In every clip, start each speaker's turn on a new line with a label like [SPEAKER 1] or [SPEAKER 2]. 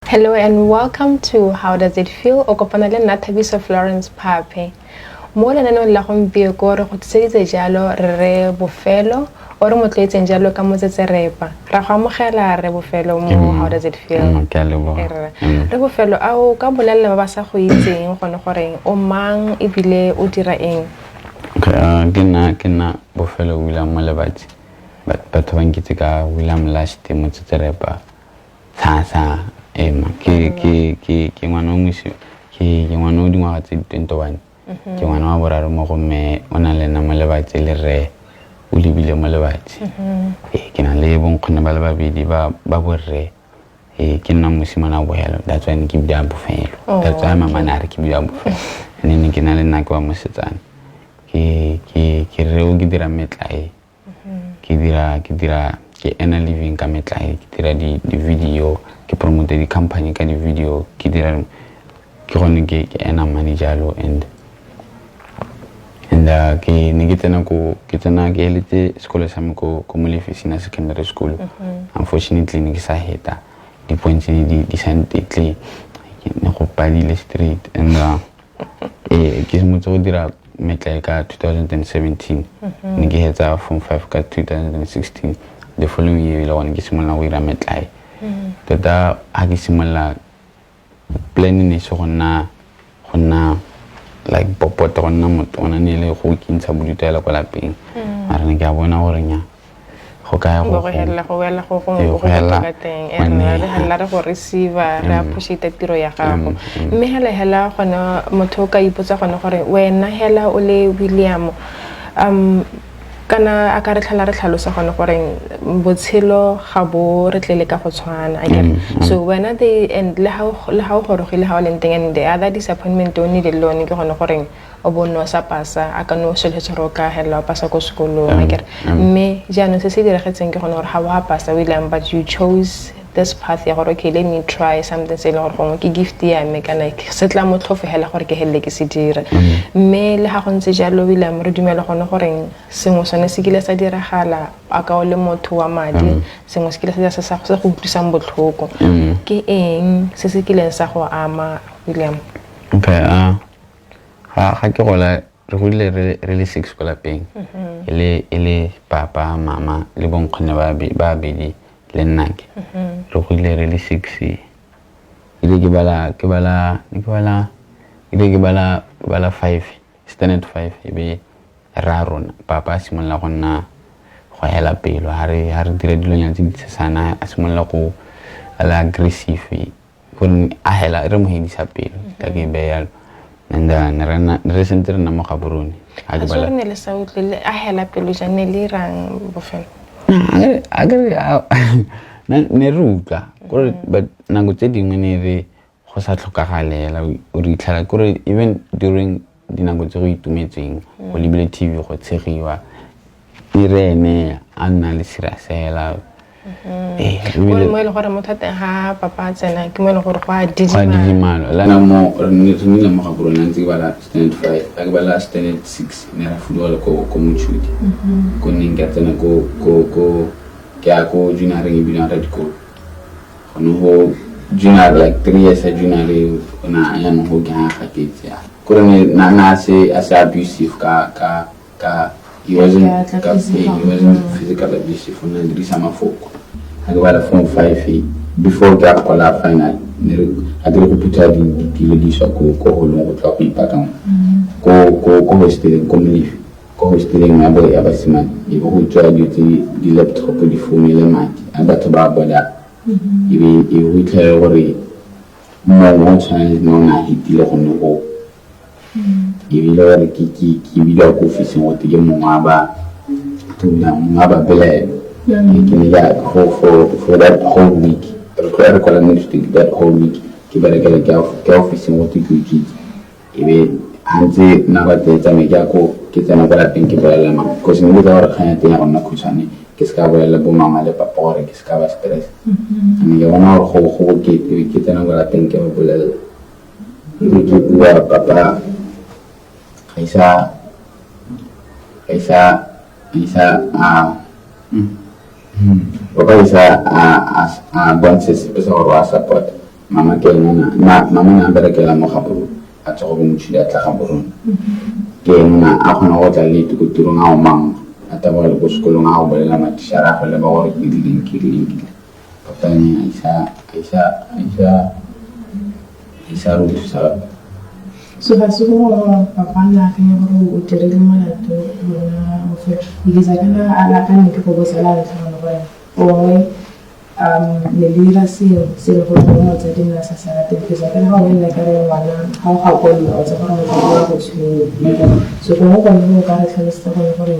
[SPEAKER 1] Hello and welcome to How Does It Feel? O kopana le nna Thabiso Florence Phape. Mo lenaneong la gompieko re go tliseditse jalo Rre Bofelo o re mo tlwaetseng jalo ka Motsetserepa. Ra go amogela Rre Bofelo mo How Does It Feel?
[SPEAKER 2] Ke a leboga.
[SPEAKER 1] Rre Bofelo, a o ka bolelela ba ba sa go itseng gone gore o mang ebile o dira eng?
[SPEAKER 2] Okay, ke nna Bofelo William Molebatsi. Batho ba nkitse ka William Last Motsetserepa. Tshasa ema ke ngwana o mosi ke ngwana o dingwaga tse di 21. Ke ngwana wa boraro mo go mme o na le nna Molebatsi le rre o lebile Molebatsi. Ee, ke na le bonkgonne ba le babedi ba borre. Ee, ke nna mosimane wa bofelo, that's why ne ke bidiwa Bofelo. That's why mama ne a re ke bidiwa Bofelo. And then ke na le nna ke wa mosetsana. Ke rre o ke dira metlae. Ke dira ke earna living ka metlae, ke dira di video, ke promote di-company ka di-video, ke dira ke gone ke earna money jalo and ke ne ke tsena ko ke tsena ke eletse sekolo sa me ko Molefi Senior Secondary School. Unfortunately ne ke sa heta di-points di sa ntetle, ke ne go padile straight and ee, ke simolotse go dira metlae ka 2017. Ne ke hetsa form 5 ka 2016. The following year e le gone ke simolola go dira metlae. Tota ga ke simolola, plan ne se go nna like popoto, go nna motona, ne le go ikentsha bodutu hela kwa lapeng, mara ne ke a bona gore nya go kaya
[SPEAKER 1] go go helela go wela go gongwe
[SPEAKER 2] Ee,
[SPEAKER 1] go
[SPEAKER 2] go
[SPEAKER 1] go
[SPEAKER 2] hela
[SPEAKER 1] botoka teng. E re helela re go receiver, re appreciate tiro ya gago. Mme hela hela gone motho o ka ipotsa gone gore wena hela o le William, kana a ka re tlhola re tlhalosa gone gore botshelo ga bo re tlele ka go tshwana akere. So wena the and le ha o gorogile ha o leng teng, and the other disappointment o nnile le one ke gone goreng o bo nne o sa pasa, a ka no o solofetse gore o ka helela o pasa ko sekolong akere. Mme jaanong se se diragetseng ke gone gore ga o a pasa, William, but you chose this path ya gore, okay, let me try something se e leng gore gongwe ke gift ya me kana se tla motlhofo hela gore ke helele ke se dira. Mme le ga go ntse jalo, William, re dumela gone goreng sengwe sone se kile sa diragala a ka o le motho wa madi, sengwe se kile sa dira se go utlwisang botlhoko. Ke eng se se kileng sa go ama, William?
[SPEAKER 2] Okay, ga ke gola, re godile re le six ko lapeng, e le papa, mama le bonkgonne ba babedi le nnake. Re godile re le six. Ile ke bala ne ke bala ile ke bala five, standard five, e be ra rona papa a simolola go nna go hela pelo ha re dira dilonyana tse di tshesana, a simolola go a le aggressive gore a hela re mo hedisa pelo ka ke be yalo. And ne re sentse re nna mo Gaborone ga ke
[SPEAKER 1] a se
[SPEAKER 2] bala.
[SPEAKER 1] Re ne le sa utlwe le a hela pelo jang, ne le irang, Bofelo?
[SPEAKER 2] Akere ne re utlwa kore, but nako tse dingwe ne re go sa tlhokagalela o re itlhela kore even during dinako tse go itumetseng, go lebile TV, go tshegiwa, e re ene a nna le serious hela. Ee,
[SPEAKER 1] gore mo e le gore motho a teng ga papa a tsena ke mo e leng gore go a
[SPEAKER 2] go a
[SPEAKER 1] didimala.
[SPEAKER 2] Didimalo lana mo re nnile mo Gaborone ntse ke bala standard five. Ga ke bala standard six ne ra fudugela ko Mochudi, ko neng ke a tsena ko ke ya ko junioreng e bidiwang Radikolo. Gone go junior, like 3 years ya junior o na yaanong go ke ga gaketse kore ne na a se abusive ka he wasn't
[SPEAKER 3] Ka
[SPEAKER 2] ka
[SPEAKER 3] physical.
[SPEAKER 2] He wasn't physical abusive, o ne a dirisa mafoko. Ga ke bala form five, before ke a kwala final, ne re ga ke re go phutha ditilo di iswa ko holong go tla go ipakangwa ko hosteleng ko Molefi, ko hosteleng ya basimane, e be go tswa dilo tse di-laptop, difounu le madi a batho ba boda, e be go itlhela gore mongwe o tshwana le nna o ne a hetile gone go, ebile gore ke bidiwa ko ofising gote ke mongwe wa ba mongwe wa ba belaelo. Ke ne ka for that whole week re kwala next week, that whole week ke berekela ke ya ofising gote ke utswitse. E be ga ntse nako ya teng e tsamaye, ke ya ko ke tsena ko lapeng, ke bolelela mama because ne ke tsa gore kgang ya teng ya go nna khutshwane, ke se ka bolelela bo mama le papa gore ke se ka ba stress. Ne ke bona gore go bokete. E be ke tsena ko lapeng, ke ba bolelela, e be ke bua, papa ga isa a papa isa a bontshe sepe sa gore wa support. Mama ke ene mama ne a berekela mo Gaborone, a tswa go bo a tla Gaborone. Ke ene a kgona go tla late ko tirong a omang, a tabogele ko sekolong a go bolela mathišara a go leba gore ke rileng ke rileng ke rileng. Papa ene a isa re thusa gape.
[SPEAKER 1] So ga se gore papa nna akanya gore o dirile molato lona ofe, because a kana a akanya ke go botsa la ntlha gone gore gongwe ne le dira sengwe se e le gore gongwe motsadi nna sa se rate, because a kana ga o nna ka re ngwana ga o gakololwa o tsa gore motsadi wa go tshwenya. So gongwe gone go ka re tlhalosetsa gone gore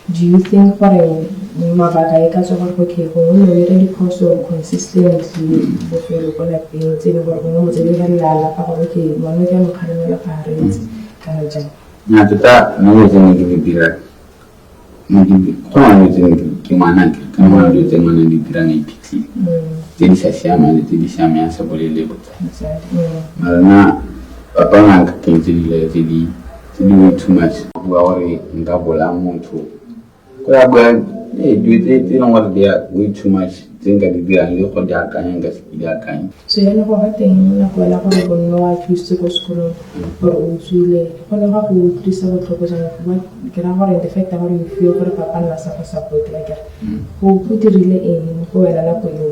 [SPEAKER 1] do you think gore mabaka e ka tswa gore okay gongwe ne o dira diphoso consistently bofelo ko lapeng tse e leng gore gongwe motsadi o felela a lapa gore okay ngwana o ke a mo kgalemela ga a reetse kana jang?
[SPEAKER 2] Nnyaa, tota nna dilo tse ne ke di dira, go na le dilo tse ne ke ngwana ke ka ngwana dilo tse ngwana di dirang a iphitlhile, tse di sa siamang le tse di siameng a sa bolele botsadi. Mara nna papa o ne a nkakanyetse dilo tse di way too much. Bua gore nka bolaya motho, ko ya bua dilo tse e leng gore di are way too much tse nka di dirang le go di akanya nka se ke di akanye.
[SPEAKER 1] So jaanong go ga teng nako ela gore o nne o accused ko sekolong gore o utswile, go ne ga go utlwisa botlhoko jang? Ke raya gore the fact ya gore you feel gore papa nna sa go support akere, go dirile eng go wena nako eo?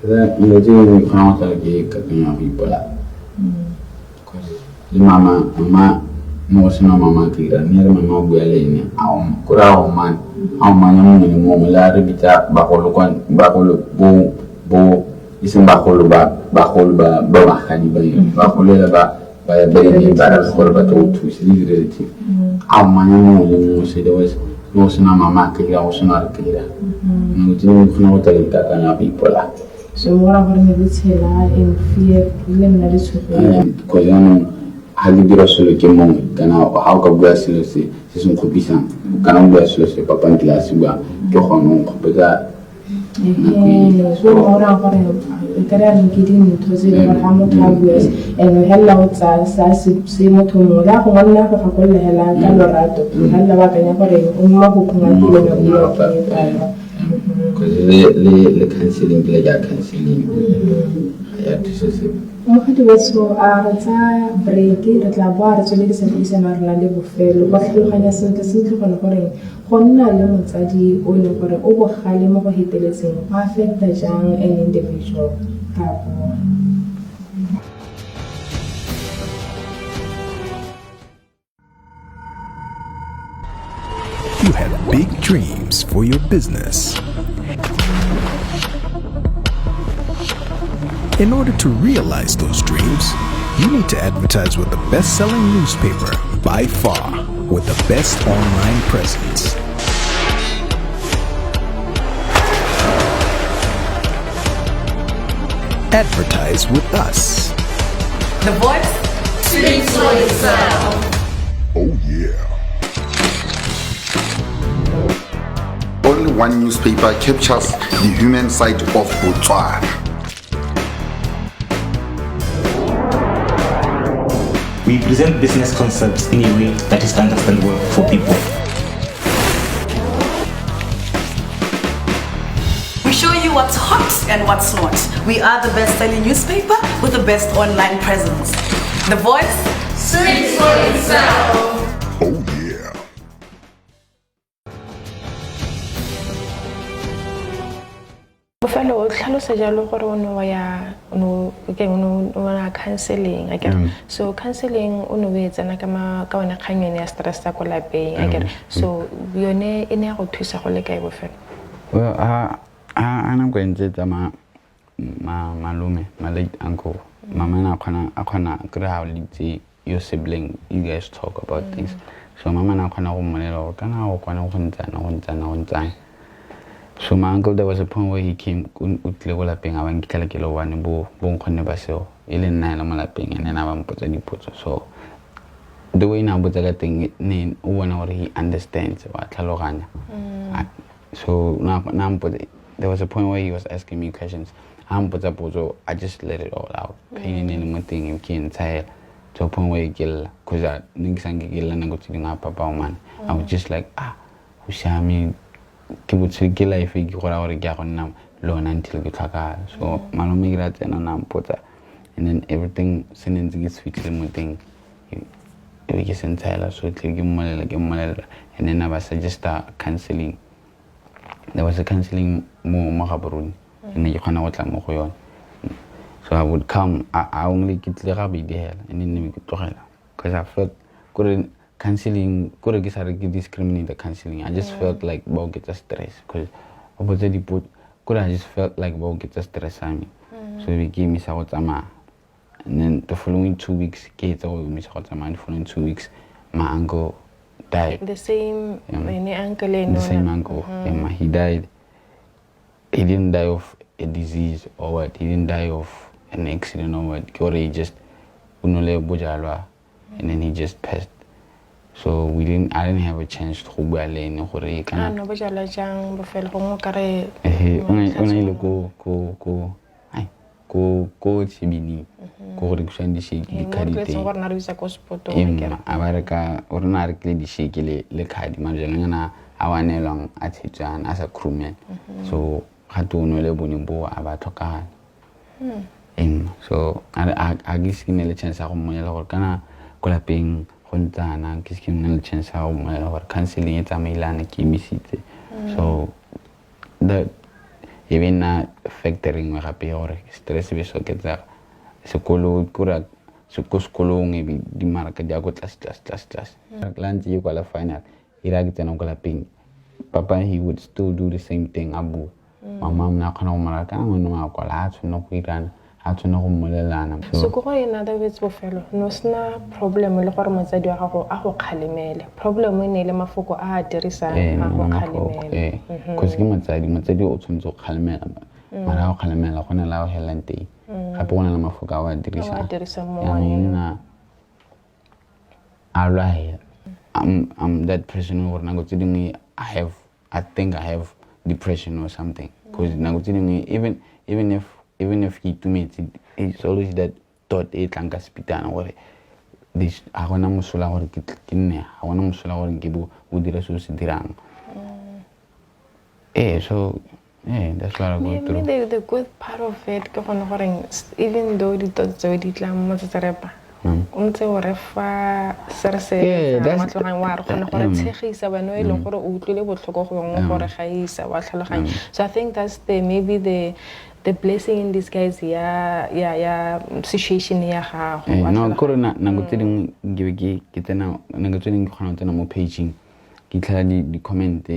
[SPEAKER 2] Tota dilo tse dingwe kgona go tla ke kakanyo ya go ipolaya. Le mama mo go sena mama ke dira mme re mama o bua le ene kore a omane mongwe le mongwe le a re bitsa bagolo kwa bagolo bo e seng bagolo ba bagolo ba ba bagadi ba bagolo le ba ba ba ileng ba re gore ba tlo go thusa le di-relative a omanya mongwe le mongwe. So there was mo go sena mama ke dira go sena re ke dira nako tse dingwe kgona go tla le kakanyo ya go ipolaya.
[SPEAKER 1] So mo ra gore ne le tshela in fear le nna le tshogile?
[SPEAKER 2] Because jaanong ga ke dira selo ke mongwe kana ga o ka bua selo se se se nkgopisang kana o bua selo se papa nkile a se buang ke gone o nkgopotsa.
[SPEAKER 1] So mo ra gore e ka re ke dintho tse e leng gore ga motho a bua and o helela o tsaya sa se motho mongwe le a gongwe nna go gakolola hela ka lorato, o helela o akanya gore o mo go a kile o bua ke papa.
[SPEAKER 2] Because le counseling ke le ke ya counseling ga ya thusa sepe.
[SPEAKER 1] Mogadi wetsho, a re tsaya break, re tla boa re tsweledisa puisano ya rona le bofelo go tlhaloganya sentle sentle gone gore go nna le motsadi o e leng gore o bogale mo go feteletseng go affecta jang an individual. Ra boa.
[SPEAKER 3] You have big dreams for your business. In order to realize those dreams, you need to advertise with the best-selling newspaper by far, with the best online presence. Advertise with us.
[SPEAKER 4] The Voice speaks for itself.
[SPEAKER 5] Oh yeah.
[SPEAKER 6] Only one newspaper captures the human side of Botswana.
[SPEAKER 7] We present business concepts in a way that is understandable for people.
[SPEAKER 4] We show you what's hot and what's not. We are the best-selling newspaper with the best online presence. The Voice speaks for itself.
[SPEAKER 5] Oh yeah.
[SPEAKER 1] Bofelo o tlhalosa jalo gore o ne wa ya o ke o ne o ya counseling akere. So counseling o ne o e tsena ka ma ka yone kgang yone ya stress tsa ko lapeng akere, so yone e ne ya go thusa go le kae bofelo?
[SPEAKER 2] Well, ha nako e ntse e tsamaya, malome, my late uncle, mama na a kgona kry ha o litse your sibling, you guys talk about things. So mama na kgona go mmolela gore kana go kgona go ntsana go ntsana go ntsana. So my uncle, there was a point where he came, o tlile ko lapeng a ba nkitlhela ke le one bo nkgonne ba seo e le nna hela mo lapeng, and then a ba mpotsa dipotso. So the way na botsa ka teng ne o bona gore he understands, wa tlhaloganya. So na mpotsa, there was a point where he was asking me questions. Ha mpotsa potso, I just let it all out. Pain e ne le mo teng ke e ntsha hela to a point where ke lla, cause ne ke sanke ke lla nako tse dingwe a papa o mane. I was just like, ah, go siame, ke botshelo, ke life e ke go raya gore ke ya go nna lona until ke tlhokagala. So malome ke ra tsena na mpotsa, and then everything se ne ntse ke se fitlhile mo teng, e be ke se ntsha sotlhe, ke mmolelela, and then a ba suggesta counseling. There was a counseling mo Gaborone, and ke kgona go tla mo go yone. So I would come, I only ke tlile gabedi hela, and then ne ke tlogela because I felt kore counseling, kore ke sa re ke discriminate the counseling. I just felt like ba oketsa stress because o botsa dipotso, kore I just felt like ba oketsa stress sa me. So be ke emisa go tsamaya, and then the following 2 weeks ke etsa go emisa go tsamaya. The following 2 weeks my uncle died.
[SPEAKER 1] The same uncle,
[SPEAKER 2] the same uncle. Yeah, he died. He didn't die of a disease or what, he didn't die of an accident or what, kore he just o nole bojalwa, and then he just passed. So we didn't, I didn't have a chance to go bua le ene gore kana
[SPEAKER 1] no bojalwa jang bofelo gongwe o kare
[SPEAKER 2] o ne ile ko ko ko ai ko Tshibini, ko go rekisiwang di-shake le khadi teng.
[SPEAKER 1] Gore na re bisa ko spotong.
[SPEAKER 2] A ba reka, o rena a rekile di-shake le khadi, majalwanyana a wa neelwang a tshetswana a sa khurumela. So ga te o nwele bone bo a ba tlhokagala. So a ke se ke nne le chance ya go mmolela gore kana ko lapeng go ntsana, ke se ke nne le chance ya go mmolela gore counseling e tsamailana ke emisitse. So that e be nna factor nngwe gape ya gore stress e be se oketsega. Sekolo kore ko sekolong e be dimaraka di ya ko tlase tlase tlase tlase. La ntse ke kwala final, e re ke tsena ko lapeng, papa he would still do the same thing a bua. Mama o ne a kgona go mo raya ka ngwana wa kwala, a tshwanela go irana, a tshwanela go mmolelana.
[SPEAKER 1] So ko go in other words bofelo no sena problem le gore motsadi wa gago a go kgalemele, problem e ne le mafoko a a dirisang a go kgalemele.
[SPEAKER 2] Cause ke motsadi o tshwanetse go kgalemela, mara go kgalemela go na le a o helang teng, gape go na le mafoko a o a dirisang
[SPEAKER 1] mo ngwaneng.
[SPEAKER 2] Nna a lwa hela. I'm that person gore nako tse dingwe I think I have depression or something, cause nako tse dingwe even if ke itumetse, it's always that thought e tlang ka sepitana gore ga gona mosola gore ke nne, ga gona mosola gore ke bo o dire se o se dirang. So that's what I go through.
[SPEAKER 1] The good part of it ke gone gore even though di-thoughts tseo di tlang mo tsetserepa, o ntse o re fa se re se matlogeng wa re kgona gore tshegisa wena e leng gore o utlwile botlhoko gongwe gore gaisa wa tlhaloganya. So I think that's the maybe the blessing in disguise ya situation ya gago.
[SPEAKER 2] No kore nako tse dingwe ke be ke tsena, nako tse dingwe ke kgona go tsena mo page-ing, ke itlhela di-comment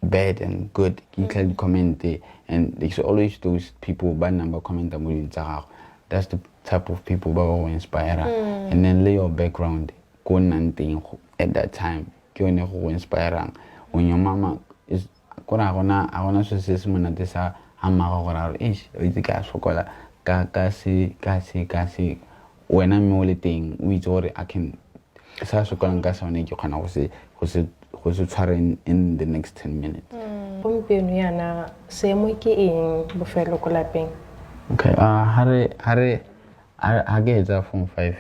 [SPEAKER 2] bad and good, ke itlhela di-comment, and there's always those people ba nnang ba commenta mo dilong tsa gago. That's the type of people ba ba go inspire. And then le your background ko nnang teng at that time ke yone go go inspirang. When your mama is kore ga gona se se monate sa a mmago gore a re eish o itse ka sokola ka se ka se ka se, wena mme o le teng o itse gore I can sa sokolang ka sone ke kgona go se tshwara in the next 10 minutes.
[SPEAKER 1] Gompieno yana seemo ke eng bofelo ko lapeng?
[SPEAKER 2] Okay, ha ke etsa form 5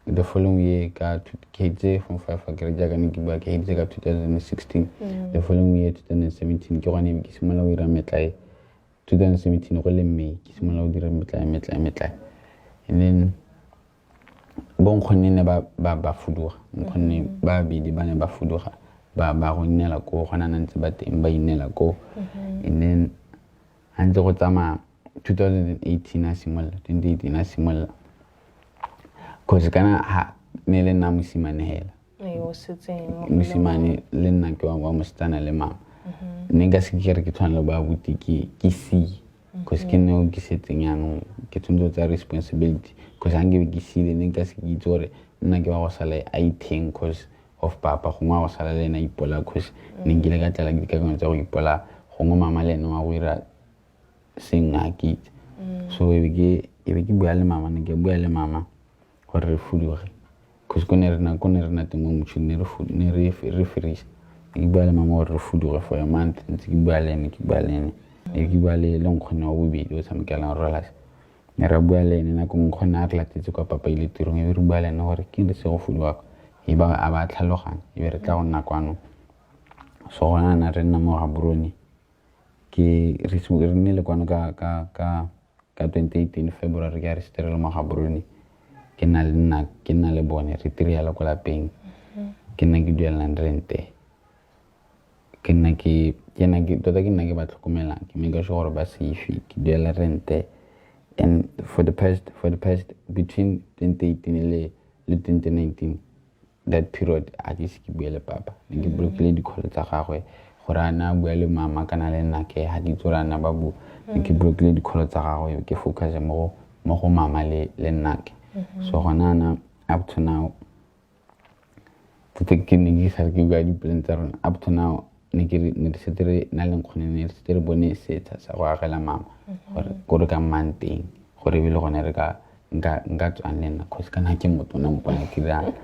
[SPEAKER 2] the following year ka ke etse form 5 ke re jaaka ne ke bua ke etse ka 2016. The following year 2017 ke gone ke simolola go dira metlae. 2017 go le May ke simolola go dira metlae. And then bo nkgonne ne ba fuduga, nkgonne ba babedi ba ne ba fuduga, ba go innela ko gona na ntse ba teng ba innela ko. And then ha ntse go tsamaya 2018 a simolola, 2018 a simolola, cause kana ha ne le nna mosimane hela, mosimane le nna ke wa mosetsana le mama. Ne nka se ke re ke tshwana le ba abuti ke sie, cause ke nne o ke setseng yanong ke tshwanetse go tsaya responsibility, cause ha nke be ke siile ne nka se ke itse gore nna ke wa go sala a itheng cause of papa, gongwe wa go sala le ena a ipola, cause ne nkile ka tlala ke dikakanyo tsa go ipola, gongwe mama le ene wa go ira seng ga ke itse. So e be ke bua le mama, ne ke bua le mama gore re fuduge, cause ko ne re na teng mo motšhini ne re freeze. Ke bua le mama gore re fuduge for a month, ntse ke bua le ene, e ke bua le nkgonne wa bobedi o tshamekelang Rollers. Ne ra bua le ene nako nkgonne a re latetse kwa papa ile tirong, e be re bua le ene gore ke re se go fuduga, e ba a ba tlhaloganya, e be re tla go nna kwano. So gona na re nna mo Gaborone. Ke re re nnile kwano ka 2018 February, ke a re setse re le mo Gaborone. Ke nna le nna, ke nna le bone, re tiriela ko lapeng. Ke nna ke duelang rente, ke nna ke nna ke tota ke nna ke ba tlhokomelang, ke make sure gore ba safe, ke duela rente. And for the past between 2018 le 2019, that period, a ke ise ke bue le papa. Ne ke bolokile di-call tsa gagwe gore a na a bua le mama kana le nna, ke ga ke itse gore a na ba bua. Ne ke bolokile di-call tsa gagwe, ke focus mo go mama le nnake. So gona ana up to now, tota ke ne ke sa re ke bua di-plan tsa rona. Up to now, ne ke re ne re setse re na le nkgone, ne re setse re bone setsha sa go agela mama gore ko re ka mmang teng, gore ebile gone re ka nka tswang le nna, cause kana ke motona mpona ke dirang.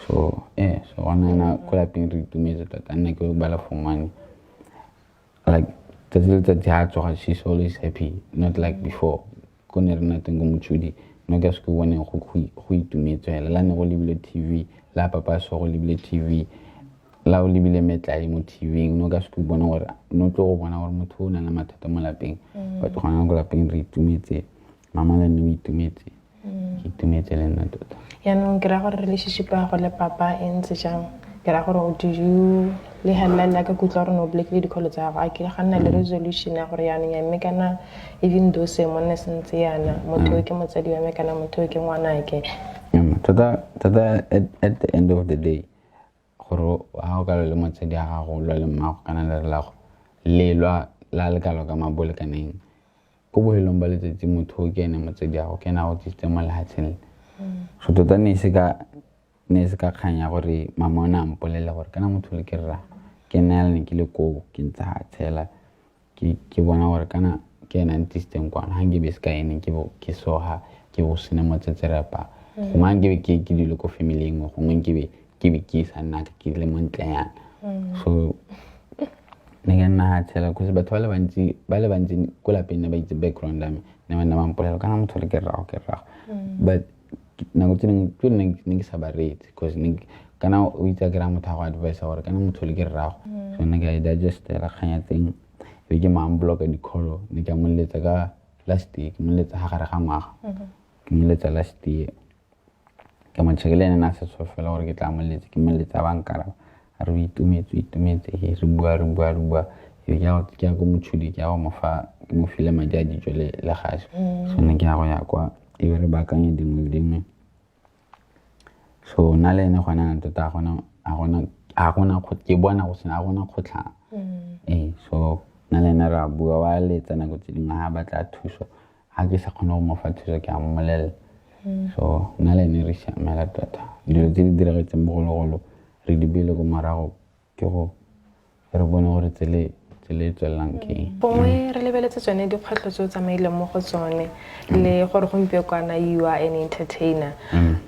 [SPEAKER 2] So so gona na ko lapeng re itumetse tota. Nna ke bala form one, like tsatsi le letsatsi ha tsoga, she's always happy, not like before ko ne re nna teng ko Mochudi. No ka se ke bone go itumetse fela la ne go lebile TV, la papa so go lebile TV, la o lebile metlae mo TV. No ka se ke bone gore no tlo go bona gore motho o na le mathata mo lapeng, but gona ko lapeng re itumetse, mama le nne o itumetse, ke itumetse le nna tota.
[SPEAKER 1] Yaanong ke raya gore relationship ya gago le papa e ntse jang? Ke raya gore do you le helela ka kutlwa gore ne o blokile di-call tsa gago, a kile ga nna le resolution ya gore yaanong ya mme kana even though seemo nne se ntse yana, motho o ke motsadi wa me kana motho o ke ngwanake?
[SPEAKER 2] Tota at the end of the day, gore ga o ka lwa le motsadi ya gago, lwa le mmago kana le relago, le lwa la lekalo ka mabolekaneng, ko bohelong ba letsatsi motho o ke ene motsadi ya gago, ke ene a go tlisitse mo lehatsheng le. So tota ne se ka kgang ya gore mama o ne a mpolelela gore kana motho le ke rra, ke nna le ne ke le koo, ke ntse ga tshela, ke bona gore kana ke ene a ntlisitseng kwano. Ga nke be se ka ene, ke bo ke soga, ke bo sene motsetserepa. Gongwe ga nke be ke dule ko family e nngwe, gongwe nke be ke sa nna ke le montle yana. So ne ke nna ga tshela cause batho ba le bantsi ko lapeng ne ba itse background ya me, ne ba nna ba mpolelela kana motho le ke rrago, ke rrago, but nako tse dingwe ke ne ke sa ba reetse, cause kana o itse a kry-a motho a go advise gore kana motho le ke rrago. So ne ke a e digestela kgang ya teng, e be ke mo unblocka di-call. Ne ke a moletsa ka last year, ke moletsa ga gare ga ngwaga, ke moletsa last year, ke mo check le ene na sa fela gore ke tla moletsa. Ke moletsa, ba nkaraba, a re o itumetse, o itumetse. He re bua, re bua, re bua, e be ke ya ko Mochudi, ke ya go mo fa, ke mo file madi a dijo le gase. So ne ke ya go ya kwa, e be re baakanye dingwe le dingwe. So nna le ene gona tota ga gona ke bona go sena, ga gona kgotlhang. Ee, so nna le ene re a bua, wa letsa nako tse dingwe ga a batla thuso, ga ke sa kgone go mo fa thuso, ke a mmolelela. So nna le ene re siamela tota. Dilo tse di diragetseng bogologolo re di beile ko morago, ke go re bone gore tsele e tswelelang ke eng.
[SPEAKER 1] Gongwe re lebeletse tsone dikgwetlho tse o tsamaileng mo go tsone le gore gompieno kwana you are an entertainer,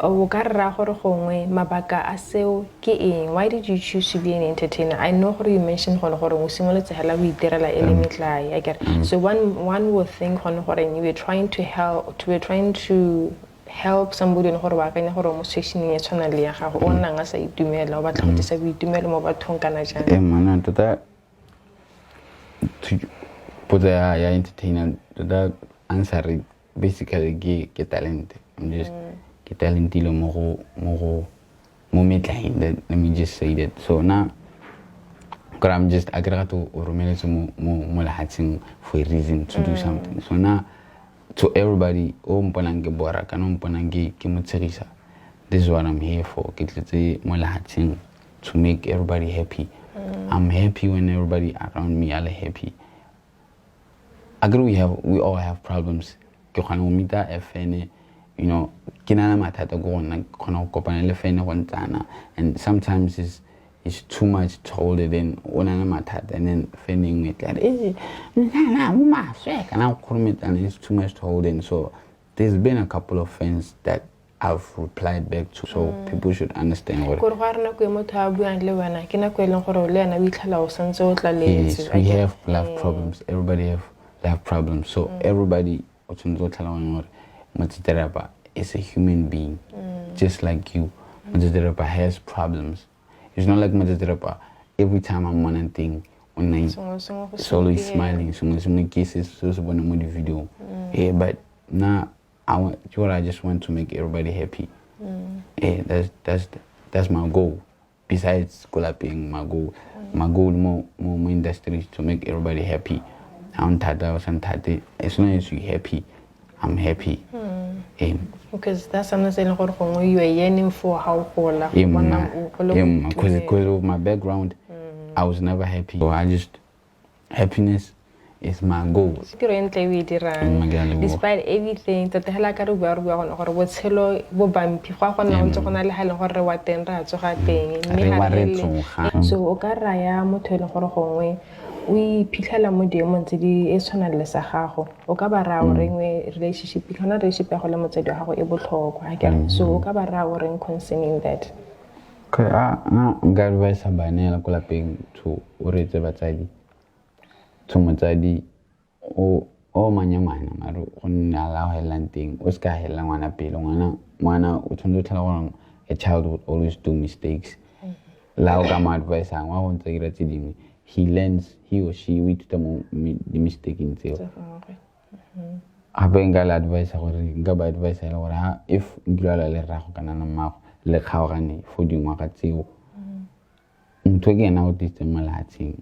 [SPEAKER 1] o ka re raya gore gongwe mabaka a seo ke eng? Why did you choose to be an entertainer? I know gore you mentioned gone gore o simolotse hela o itirela e le metlae akere. So one would think gone gore you were trying to help to were trying to help somebody le gore o akanya gore o mo situationeng e tshwanang le ya gago, o nnang a sa itumela, o batla go tlisa boitumelo mo bathong kana jang?
[SPEAKER 2] Ee mana, tota potso ya entertainer, tota answer basically ke talent. I'm just ke talentile mo metlaeng, let me just say that. So na gore I'm just a kere gato o romeletse mo lehatsheng for a reason, to do something. So na to everybody o mponang ke bora kana o mponang ke mo tshegisa, this is what I'm here for. Ke tletse mo lehatsheng to make everybody happy. I'm happy when everybody around me are happy. Agree, we all have problems. Ke kgona go meeta a fan, ke na le mathata ko go nna, ke kgona go kopana le fan go ntsana, and sometimes it's too much to hold it in. O na le mathata and then fan e nngwe e tla re eh nna o maswe kana go kgorometsana. It's too much to hold in. So there's been a couple of fans that I've replied back to, so people should understand what
[SPEAKER 1] Gore go a re nako e motho a buang le wena ke nako e leng gore le wena o itlhela o santse o tlaletse.
[SPEAKER 2] Yes, we have life problems. Everybody have life problems. So everybody o tshwanetse o tlhaloganya gore Motseterapa is a human being just like you. Motseterapa has problems. It's not like Motseterapa every time I'm on a thing o nna
[SPEAKER 1] Sengwe le sengwe go
[SPEAKER 2] it's always
[SPEAKER 1] sepela.
[SPEAKER 2] Smiling, sengwe le sengwe ke se se se bone mo di-videong. Eh, but na I want, ke gore I just want to make everybody happy. Eh, that's my goal. Besides ko lapeng, my goal mo industry is to make everybody happy. Ha o nthata, o sa nthate, as long as you happy, I'm happy. Eh.
[SPEAKER 1] Because that's something se e leng gore gongwe you are yearning for ha o gola, go
[SPEAKER 2] Yeah,
[SPEAKER 1] bona
[SPEAKER 2] mma.
[SPEAKER 1] o gole
[SPEAKER 2] Yeah,
[SPEAKER 1] go
[SPEAKER 2] mma. Cause,
[SPEAKER 1] itumela.
[SPEAKER 2] 'Cause of my background, I was never happy. So I just, happiness is my goal.
[SPEAKER 1] Tiro e ntle e o e dirang.
[SPEAKER 2] Mma, ke a leboha.
[SPEAKER 1] Despite everything, tota hela ka re bua gone gore botshelo bo bumpy, go a go nna go ntse go na le ga e leng gore re wa teng, re a tsoga teng, mme
[SPEAKER 2] Re
[SPEAKER 1] ga
[SPEAKER 2] wa
[SPEAKER 1] re
[SPEAKER 2] re tsoga.
[SPEAKER 1] So o ka raya motho e leng gore gongwe o iphitlhela mo diemong tse di e tshwanang le sa gago, o ka ba raya o reng? Relationship, kana relationship ya go le motsadi wa gago e botlhokwa akere, so o ka ba raya o reng concerning that?
[SPEAKER 2] Okay, ah, na nka advise bana hela ko lapeng to o reetse batsadi, to motsadi o manya ngwana, mare go nne a la o helelang teng, o se ka helela ngwana pele. Ngwana o tshwanetse o tlhola gore a child would always do mistakes. La o ka mo advisang wa go ntse dira tse dingwe, he learns, he or she o ithuta mo di-mistakeng tseo.
[SPEAKER 1] Tsa gagwe.
[SPEAKER 2] Gape nka le advise gore, nka ba advise le gore ha if nkile wa lwa le rrago kana le mmago, le kgaogane for dingwaga tseo, motho ke ena o tlisitseng mo lefatsheng,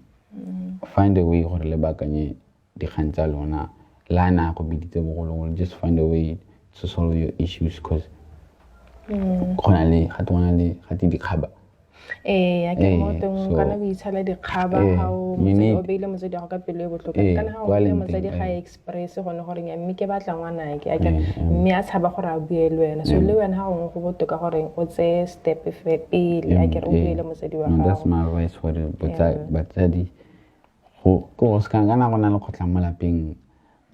[SPEAKER 2] find a way gore le baakanye dikgang tsa lona. La na go biditse bogologolo, just find a way to solve your issues, 'cause go na le gate, go na le gate dikgaba.
[SPEAKER 1] Ee, a ke mo
[SPEAKER 2] Ee,
[SPEAKER 1] teng
[SPEAKER 2] so-
[SPEAKER 1] kana o itshala dikgaba
[SPEAKER 2] Ee,
[SPEAKER 1] ga o
[SPEAKER 2] you
[SPEAKER 1] motsadi o beile motsadi wa gago ka pelo e botlhoko. Kana ga o
[SPEAKER 2] kwa
[SPEAKER 1] le
[SPEAKER 2] leng
[SPEAKER 1] motsadi
[SPEAKER 2] teng,
[SPEAKER 1] ga
[SPEAKER 2] ee.
[SPEAKER 1] express gone gore nya mme ke batla ngwanake a kere,
[SPEAKER 2] Ee,
[SPEAKER 1] mme a tshaba gore a bue le wena, so le wena ga gongwe go botoka gore o tseye step fe pele, a kere, o bue le motsadi wa
[SPEAKER 2] No, that's
[SPEAKER 1] gago.
[SPEAKER 2] my advice for the batsadi. Go se ka kana go na le kgotlhang mo lapeng,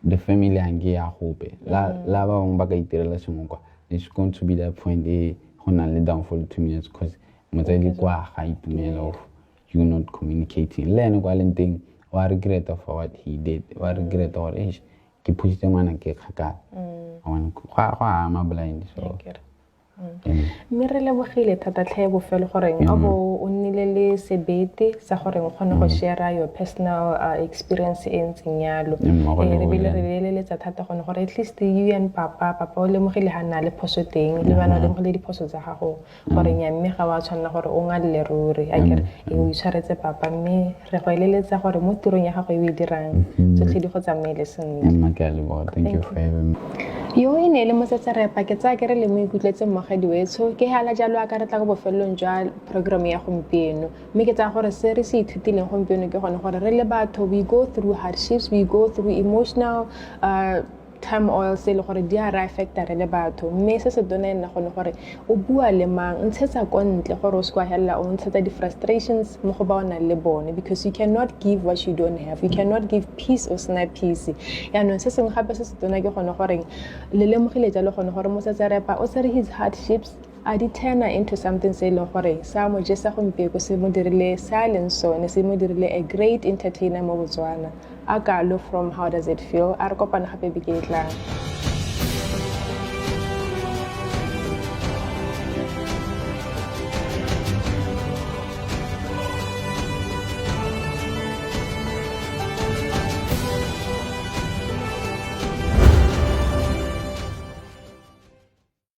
[SPEAKER 2] the family a nke ya gope la ba bangwe ba ka itirela sengwe kwa, it's going to be that point e go nang le downfall 2 minutes, 'cause motsadi kwa ga itumela of you not communicating le ene. Kwa leng teng wa regreta for what he did, wa regreta gore eish, ke phusitse ngwana ke kgakala. Wa bona, go ama blind, so
[SPEAKER 1] Akere. Mme re lebogile thata tlhe bofelo goreng a bo o nnile le sebete sa goreng o kgone go share your personal experience e ntseng yalo.
[SPEAKER 2] Mmogo le
[SPEAKER 1] Re bile
[SPEAKER 2] wena.
[SPEAKER 1] Re eleletsa thata gone gore at least you and papa o lemogile ga nna le phoso teng, le wena o lemogile diphoso tsa gago gore nya mme ga wa tshwanela gore o ngalle ruri, a kere e o itshwaretse papa. Mme re go eleletsa gore mo tirong ya gago e o e dirang tsotlhe di go tsamaele sentle.
[SPEAKER 2] Mma, ke a leboga, thank you for having me.
[SPEAKER 1] Yo e ne e le mosetserepa, ke tsaya ke re le mo ikutlwetse mmogedi wetsho ke hela jalo a ka re tla ko bofelelong jwa program ya gompieno. Mme ke tsaya gore se re se ithutileng gompieno ke gone gore re le batho, we go through hardships, we go through emotional turmoil se e le gore di a re affecta re le batho. Mme se se tona e nna gone gore o bua le mang, ntshetsa ko ntle gore o se kwa helela o ntshetsa di-frustrations mo go ba o nang le bone, because you cannot give what you don't have, you cannot give peace o sena peace. Yaanong se sengwe gape se se tona ke gone goreng le lemogile jalo gone gore mosetserepa o tsere his hardships a di turna into something se e leng gore sa mo jesa gompieko, se mo dirile se a leng sone, se mo dirile a great entertainer mo Botswana. A kalo from How Does It Feel, a re kopane gape beke e tlang.